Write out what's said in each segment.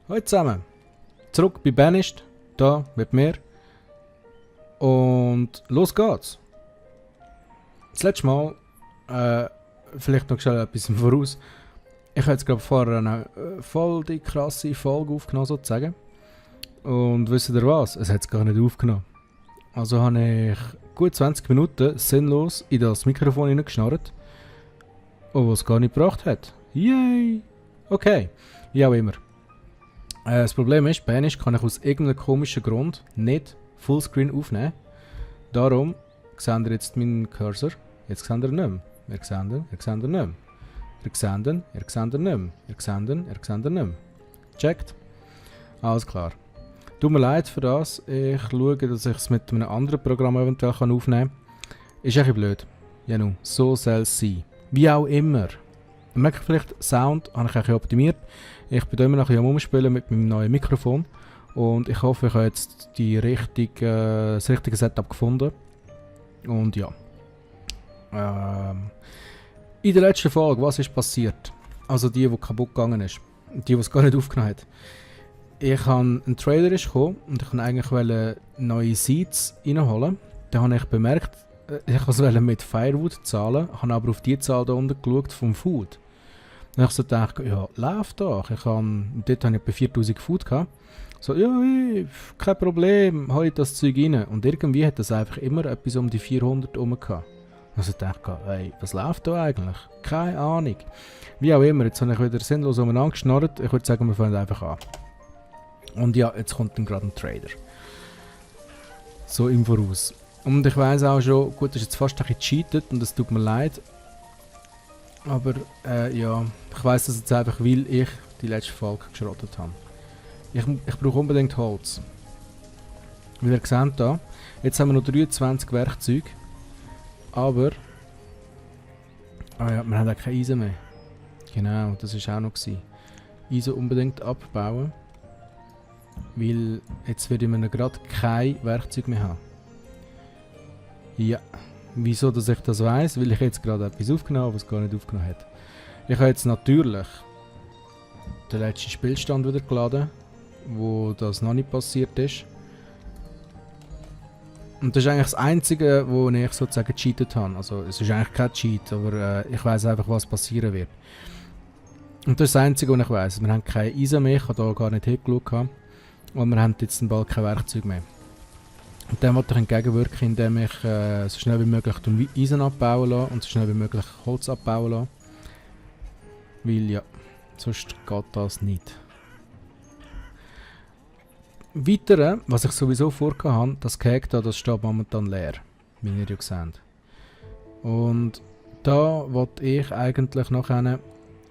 Hallo zusammen, zurück bei Banished, da mit mir. Und los geht's. Das letzte Mal, vielleicht noch schnell etwas im Voraus. Ich habe jetzt gerade vorher eine voll die krasse Folge aufgenommen sozusagen. Und wisst ihr was? Es hat es gar nicht aufgenommen. Also habe ich gut 20 Minuten sinnlos in das Mikrofon hineingeschnarrt. Und was es gar nicht gebracht hat. Yay! Okay, ja wie immer. Das Problem ist, Banished kann ich aus irgendeinem komischen Grund nicht Fullscreen aufnehmen. Darum seht ihr jetzt meinen Cursor. Jetzt seht ihr ihn nicht mehr. Ihr seht ihn, ihr seht ihn nicht mehr. Ihr seht ihn, ihr seht ihn nicht mehr. Ihr seht ihn, ihr seht ihn nicht mehr. Checkt? Alles klar. Tut mir leid für das. Ich schaue, dass ich es mit einem anderen Programm eventuell aufnehmen kann. Ist echt blöd. Ja nun, so soll es sein. Wie auch immer. Ihr merkt vielleicht, Sound habe ich ein bisschen optimiert. Ich bin immer noch ein bisschen am Umspielen mit meinem neuen Mikrofon. Und ich hoffe, ich habe jetzt das richtige Setup gefunden. Und ja. In der letzten Folge, was ist passiert? Also die kaputt gegangen ist. Die es gar nicht aufgenommen hat. Ein Trailer ist gekommen und ich wollte eigentlich neue Seeds reinholen. Dann habe ich bemerkt, ich wollte mit Firewood zahlen, habe aber auf die Zahl da unten geschaut vom Food. Dann habe ich so gedacht, ja, läuft doch. Dort hatte ich etwa 4000 Food gehabt. So, ja, hey, kein Problem, hol das Zeug rein. Und irgendwie hat das einfach immer etwas um die 400 rum gehabt. Also dachte ich, hey, was läuft da eigentlich? Keine Ahnung. Wie auch immer, jetzt habe ich wieder sinnlos umeinander geschnarrt. Ich würde sagen, wir fangen einfach an. Und ja, jetzt kommt dann gerade ein Trader. So im Voraus. Und ich weiss auch schon, gut, das ist jetzt fast ein bisschen cheated und es tut mir leid. Aber ja, ich weiss das jetzt einfach, weil ich die letzte Folge geschrottet habe. Ich brauche unbedingt Holz. Wie ihr seht hier, jetzt haben wir noch 23 Werkzeuge. Aber... Ah ja, wir haben auch kein Eisen mehr. Genau, das war auch noch gewesen. Eisen unbedingt abbauen. Weil jetzt werde ich gerade kein Werkzeug mehr haben. Ja. Wieso dass ich das weiss? Weil ich jetzt gerade etwas aufgenommen habe, was es gar nicht aufgenommen hat. Ich habe jetzt natürlich den letzten Spielstand wieder geladen, wo das noch nicht passiert ist. Und das ist eigentlich das Einzige, wo ich sozusagen gecheatet habe. Also es ist eigentlich kein Cheat, aber ich weiss einfach, was passieren wird. Und das ist das Einzige, was ich weiss. Wir haben keine Eisen mehr, ich habe da gar nicht hingeschaut. Und wir haben jetzt bald kein Werkzeug mehr. Und dem wollte ich entgegenwirken, indem ich so schnell wie möglich Eisen abbauen lasse und so schnell wie möglich Holz abbauen lasse. Weil ja, sonst geht das nicht. Weitere, was ich sowieso vorgehabt habe, das Cake da, das steht momentan leer. Wie ihr ja seht. Und da wollte ich eigentlich nachher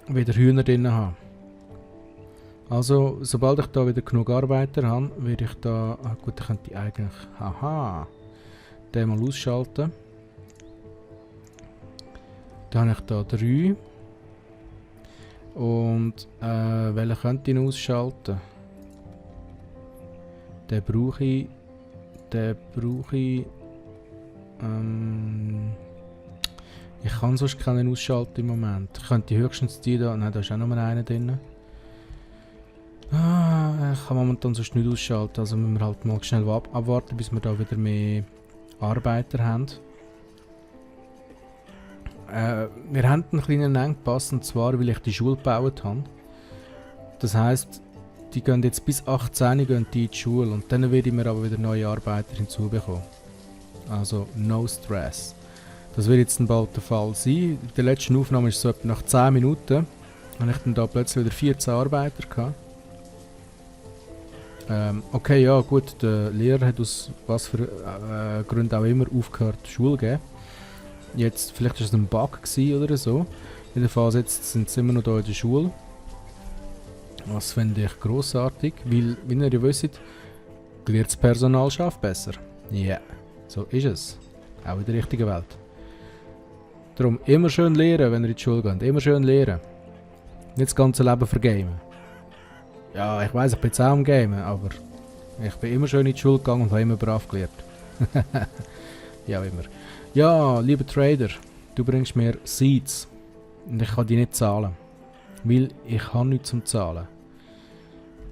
wieder Hühner drin haben. Also, sobald ich da wieder genug Arbeiter habe, werde ich da... Ah, gut, ich könnte eigentlich... Haha! Den mal ausschalten. Dann habe ich da 3. Und welchen könnte ich ausschalten? Den brauche ich... ich kann sonst keinen ausschalten im Moment. Ich könnte höchstens die da... Nein, da ist auch noch einer drin. Ich kann momentan sonst nicht ausschalten, also müssen wir halt mal schnell abwarten, bis wir da wieder mehr Arbeiter haben. Wir haben einen kleinen Engpass, und zwar, weil ich die Schule gebaut habe. Das heisst, die gehen jetzt bis 18 in die Schule und dann werde ich mir aber wieder neue Arbeiter hinzubekommen. Also, no stress. Das wird jetzt bald der Fall sein. In der letzten Aufnahme ist es so etwa nach 10 Minuten, habe ich dann da plötzlich wieder 14 Arbeiter gehabt. Okay, ja gut, der Lehrer hat aus was für Gründen auch immer aufgehört, Schule zu geben. Jetzt, vielleicht war es ein Bug oder so. Jedenfalls jetzt sind sie immer noch hier in der Schule. Was finde ich grossartig, weil, wie ihr ja wisst, gelehrtes Personal schafft besser. Ja, yeah, so ist es. Auch in der richtigen Welt. Darum immer schön lehren, wenn ihr in die Schule geht. Immer schön lehren. Nicht das ganze Leben vergamen. Ja, ich weiss, ich bin jetzt auch am Gamen, aber ich bin immer schön in die Schule gegangen und habe immer brav gelernt. Ja, immer. Ja, lieber Trader, du bringst mir Seeds und ich kann die nicht zahlen. Weil ich habe nichts zum Zahlen.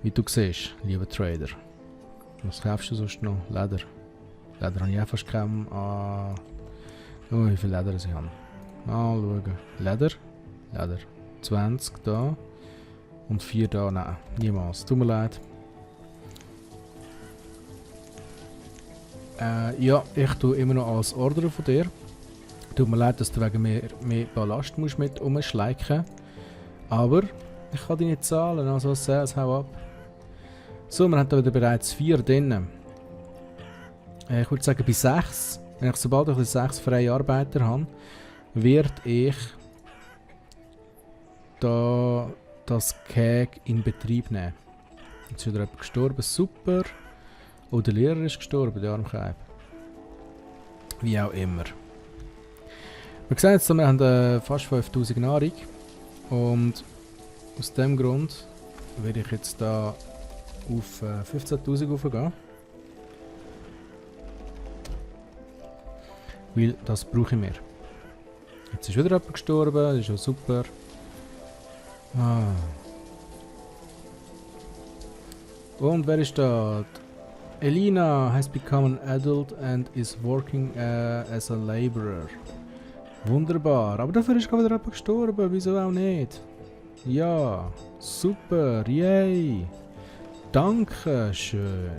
Wie du siehst, lieber Trader. Was kaufst du sonst noch? Leder. Leder habe ich auch fast kaum. Oh, wie viel Leder ich habe. Mal schauen. Leder. Leder. 20 da. Und 4 da. Nein, niemals. Tut mir leid. Ja, ich tue immer noch alles ordern von dir. Tut mir leid, dass du wegen mehr Ballast musst mit umschleichen. Aber ich kann deine Zahlen, also was hau ab. So, wir haben da wieder bereits 4 drin. Ich würde sagen, bei 6, sobald ich 6 freie Arbeiter habe, werde ich da das Keg in Betrieb nehmen. Jetzt ist wieder jemand gestorben, super. Oh, der Lehrer ist gestorben, der Armkeib. Wie auch immer. Wir sehen jetzt, wir haben fast 5000 Nahrung. Und aus dem Grund werde ich jetzt da auf 15.000 hochgehen. Weil das brauche ich mehr. Jetzt ist wieder jemand gestorben, das ist ja super. Und wer ist da? Elina has become an adult and is working as a laborer. Wunderbar, aber dafür ist gerade wieder jemand gestorben, wieso auch nicht? Ja, super, yay! Danke schön.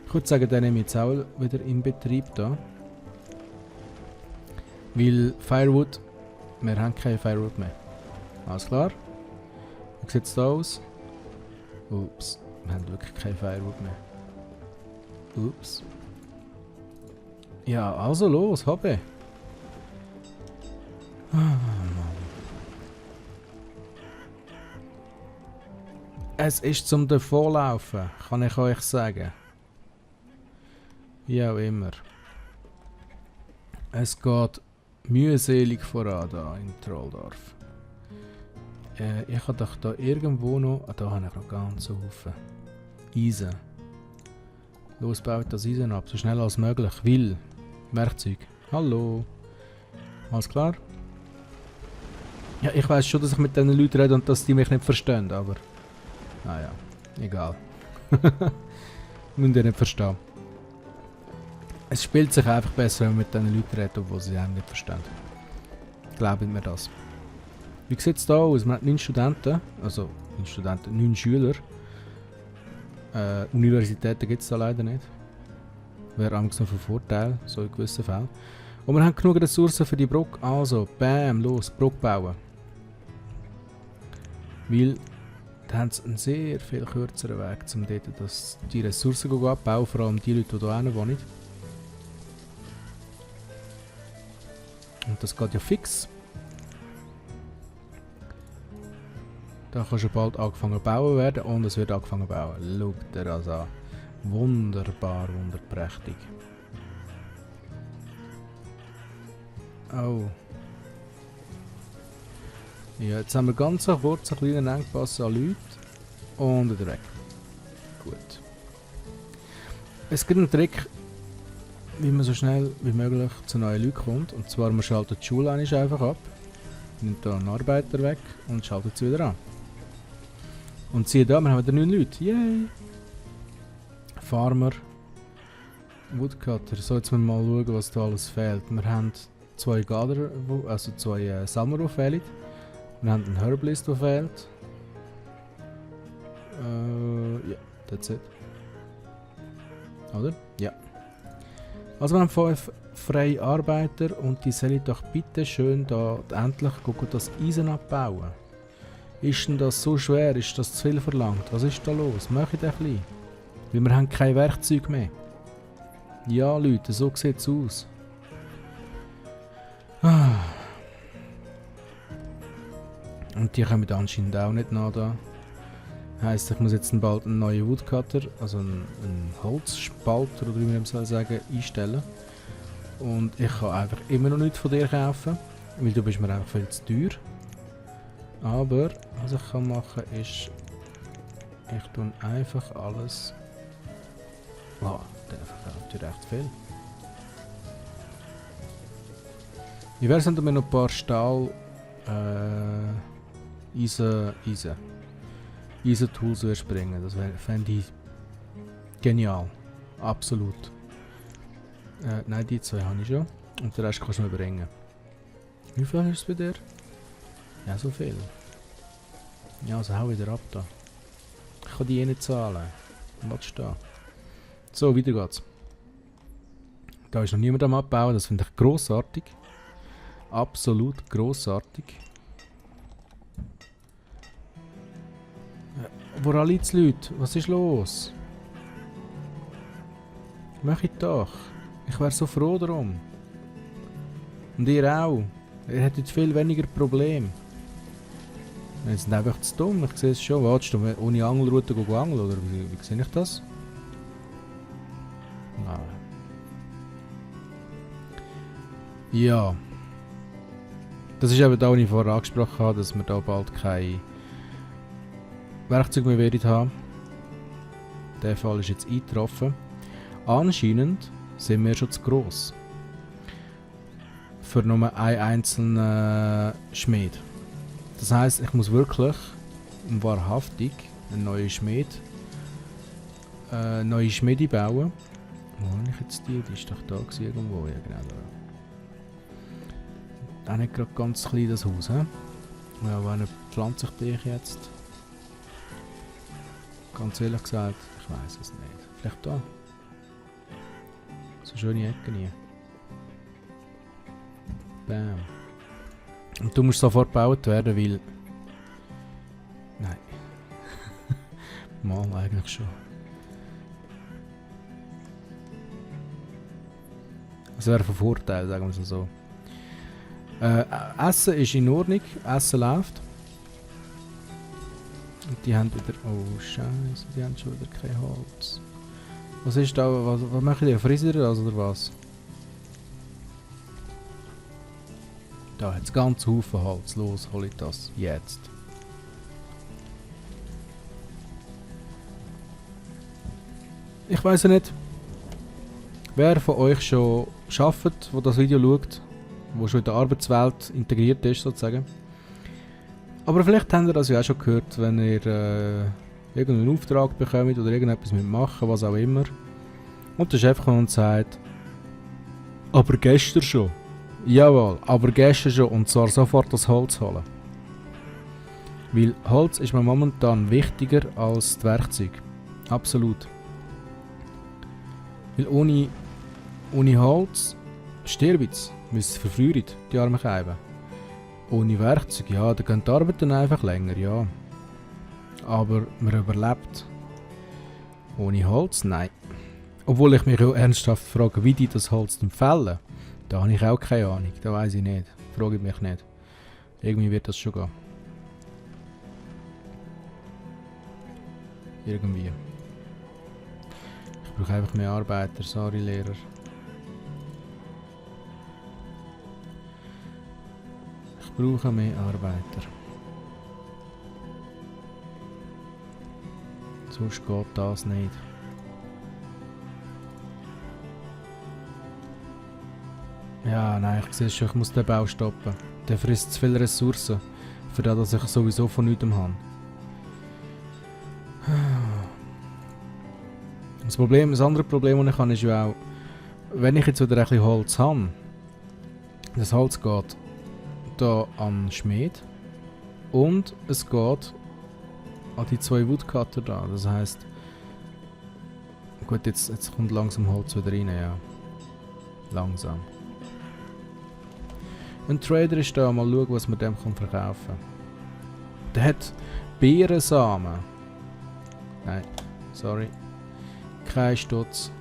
Ich würde sagen, den nehme ich jetzt auch wieder in Betrieb da. Weil Firewood, wir haben kein Firewood mehr. Alles klar? Wie sieht es da aus? Ups, wir haben wirklich kein Firewood mehr. Ups. Ja, also los, habe. Es ist zum Davonlaufen, kann ich euch sagen. Wie auch immer. Es geht mühselig voran da in Trolldorf. Ich habe doch da irgendwo noch... da habe ich noch ganz Haufen. Eisen. Los, baut das Eisen ab, so schnell als möglich. Will. Werkzeug. Hallo. Alles klar? Ja, ich weiß schon, dass ich mit diesen Leuten rede und dass die mich nicht verstehen, aber... naja, egal. Müsst ihr nicht verstehen. Es spielt sich einfach besser, wenn man mit diesen Leuten redet, obwohl sie einem nicht verstehen. Glaubt mir das. Wie sieht es da aus? Man hat 9 Studenten, also 9 Studenten, 9 Schüler. Universitäten gibt es da leider nicht. Wäre eigentlich noch von Vorteil, so in gewissen Fällen. Und wir haben genug Ressourcen für die Brücke, also bam, los, Brücke bauen. Weil da haben sie einen sehr viel kürzeren Weg, um dort die Ressourcen abbauen, vor allem die Leute, die hier wohnen. Und das geht ja fix. Da kann schon bald angefangen bauen werden und es wird angefangen bauen. Schaut dir das an. Wunderbar, wunderprächtig. Oh. Ja, jetzt haben wir ganz kurz einen kleinen Engpass an Leuten. Und wieder weg. Gut. Es gibt einen Trick, wie man so schnell wie möglich zu neuen Leuten kommt. Und zwar, man schaltet die Schule einfach ab. Nimmt da einen Arbeiter weg und schaltet sie wieder an. Und siehe da, wir haben wieder 9 Leute. Yay! Farmer. Woodcutter. So, jetzt müssen wir mal schauen, was da alles fehlt. Wir haben 2 Gader, also 2 Sammler, die fehlen. Wir haben einen Herbalist, der fehlt. Ja, that's it. Oder? Ja. Also wir haben 5 freie Arbeiter und die sollen doch bitte schön da endlich das Eisen abbauen. Ist denn das so schwer? Ist das zu viel verlangt? Was ist da los? Mach ich das ein bisschen? Weil wir haben kein Werkzeug mehr. Ja Leute, so sieht es aus. Und die kommen anscheinend auch nicht nach da. Heisst, ich muss jetzt bald einen neuen Woodcutter, also einen Holzspalter oder wie man soll sagen, einstellen. Und ich kann einfach immer noch nichts von dir kaufen, weil du bist mir einfach viel zu teuer. Aber was ich kann machen ist, ich tue einfach alles. Wow, der verkauft ja recht viel. Wie wäre es, wenn du mir noch ein paar Stahl Eisen. ISO-Tools würdest bringen. Das fände ich genial. Absolut. Nein, die zwei habe ich schon. Und den Rest kannst du mir bringen. Wie viel ist es bei dir? Ja, so viel. Ja, also hau wieder ab da. Ich kann die eh nicht zahlen. Was ist da? So, weiter geht's. Da ist noch niemand am Abbauen, das finde ich grossartig. Absolut grossartig. Wo alle die Leute? Was ist los? Mach ich doch. Ich wäre so froh darum. Und ihr auch. Ihr hättet viel weniger Probleme. Wir sind einfach zu dumm, ich sehe es schon. Wartest du ohne Angelroute angeln, oder wie sehe ich das? Nein. Ja. Das ist eben da, was ich vorher angesprochen habe, dass wir da bald kein Werkzeug mehr werden haben. Der Fall ist jetzt eingetroffen. Anscheinend sind wir schon zu gross. Für nur einen einzelnen Schmied. Das heisst, ich muss wirklich wahrhaftig einen neuen Schmied, neue Schmiede bauen. Wo habe ich jetzt die? Die ist doch da gewesen, irgendwo. Ja, genau da. Auch nicht gerade ganz klein das Haus, he? Ja, wann pflanze ich dich jetzt? Ganz ehrlich gesagt, ich weiß es nicht. Vielleicht da. So schöne Ecken hier. Bam. Und du musst sofort gebaut werden, weil... Nein. Mal eigentlich schon. Das wäre von Vorteil, sagen wir es so. Essen ist in Ordnung, Essen läuft. Und die haben wieder... Oh Scheiße, die haben schon wieder kein Holz. Was ist da? Was machen die? Frisst ihr das oder was? Da hat es ganz Haufen Holz. Los, hol ich das jetzt. Ich weiß ja nicht, wer von euch schon arbeitet, wo das Video schaut, wo schon in der Arbeitswelt integriert ist sozusagen. Aber vielleicht habt ihr das ja auch schon gehört, wenn ihr irgendeinen Auftrag bekommt oder irgendetwas mitmachen, was auch immer. Und der Chef kommt und sagt, aber gestern schon. Jawohl, aber gestern schon, und zwar sofort das Holz holen. Weil Holz ist mir momentan wichtiger als das Werkzeug. Absolut. Weil ohne Holz stirbt es, weil es verfriert, die armen Scheiben. Ohne Werkzeug, ja, da geht die Arbeit dann einfach länger, ja. Aber man überlebt. Ohne Holz, nein. Obwohl ich mich auch ernsthaft frage, wie die das Holz dann fällen. Da habe ich auch keine Ahnung, da weiß ich nicht. Frage mich nicht. Irgendwie wird das schon gehen. Irgendwie. Ich brauche einfach mehr Arbeiter, sorry Lehrer. Ich brauche mehr Arbeiter. Sonst geht das nicht. Ja, nein, ich sehe schon, ich muss den Bau stoppen. Der frisst zu viele Ressourcen, für das, dass ich sowieso von nichts habe. Das andere Problem, das ich habe, ist ja auch, wenn ich jetzt wieder ein bisschen Holz habe, das Holz geht hier an den Schmied und es geht an die zwei Woodcutter da. Das heisst, gut, jetzt kommt langsam Holz wieder rein, ja. Langsam. Ein Trader ist da, mal schauen, was man dem verkaufen kann. Der hat Beerensamen. Nein, sorry. Kein Stutz.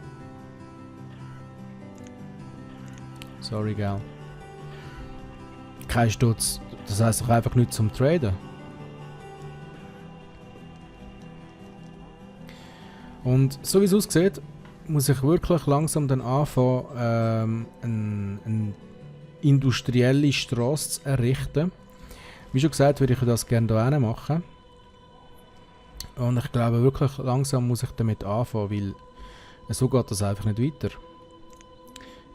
Sorry, gell. Kein Stutz. Das heisst doch einfach nicht zum Traden. Und so wie es aussieht, muss ich wirklich langsam dann anfangen, eine industrielle Straße zu errichten. Wie schon gesagt, würde ich das gerne hier machen. Und ich glaube wirklich, langsam muss ich damit anfangen, weil so geht das einfach nicht weiter.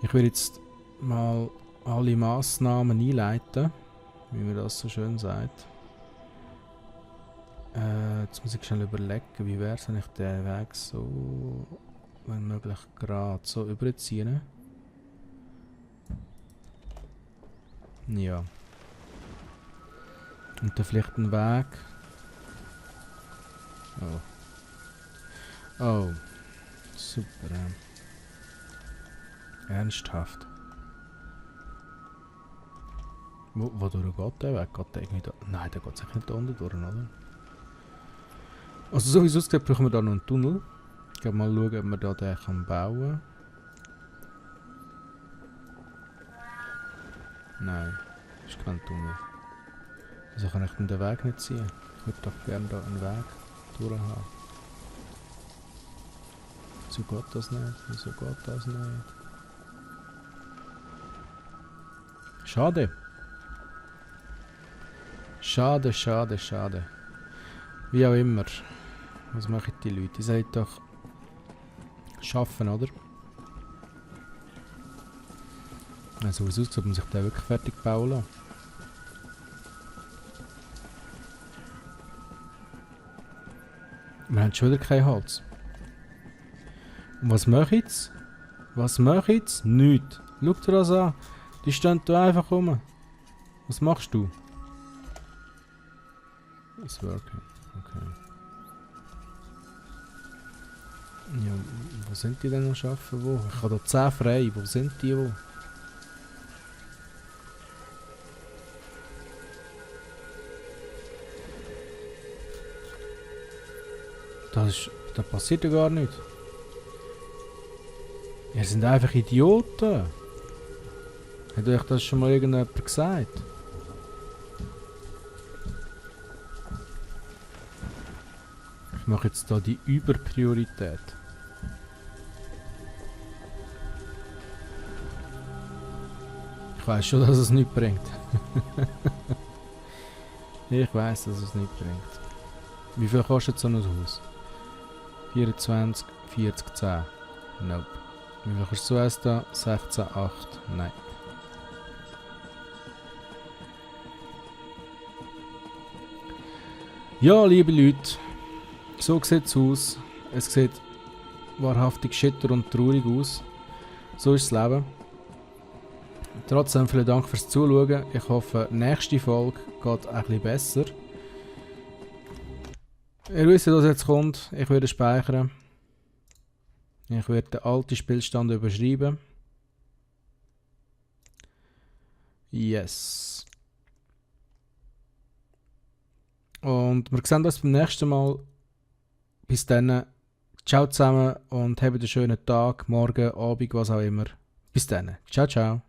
Ich will jetzt mal alle Massnahmen einleiten, wie man das so schön sagt. Jetzt muss ich schnell überlegen, wie wäre es, wenn ich den Weg so, wenn möglich, gerade so überziehen. Ja. Und dann vielleicht einen Weg. Oh. Oh. Super. Ernsthaft. Wodurch geht der Weg? Geht der irgendwie da? Nein, der geht sicher nicht da unten durch, oder? Also so wie es aussieht, brauchen wir da noch einen Tunnel. Ich gehe mal schauen, ob wir da den kann bauen. Nein, das ist kein Tunnel. Also kann ich den Weg nicht ziehen. Ich würde doch gerne da einen Weg durch haben. Wieso geht das nicht? Wieso geht das nicht? Schade. Schade, schade, schade. Wie auch immer. Was machen die Leute? Die sollen doch schaffen, oder? Also wie es aussieht, man sich den wirklich fertig bauen lassen. Wir haben schon wieder kein Holz. Und was mache ich jetzt? Was mache ich jetzt? Nichts. Schau dir das an. Die stehen da einfach rum. Was machst du? It's working. Okay. Ja, wo sind die denn noch arbeiten? Wo? Ich habe da 10 frei. Wo sind die wo? Da passiert ja gar nichts. Ihr sind einfach Idioten. Hat euch das schon mal irgendjemand gesagt? Ich mache jetzt da die Überpriorität. Ich weiß schon, dass es nichts bringt. Ich weiß, dass es nichts bringt. Wie viel kostet so ein Haus? 24, 40, 10. Nope. Wie viel kostet so eins da? 16, 8. Nein. Ja, liebe Leute. So sieht es aus. Es sieht wahrhaftig schitter und traurig aus. So ist das Leben. Trotzdem vielen Dank fürs Zuschauen. Ich hoffe, die nächste Folge geht ein bisschen besser. Ihr wisst, was jetzt kommt. Ich werde speichern. Ich werde den alten Spielstand überschreiben. Yes. Und wir sehen uns beim nächsten Mal. Bis dann. Ciao zusammen und habt einen schönen Tag, Morgen, Abend, was auch immer. Bis dann. Ciao, ciao.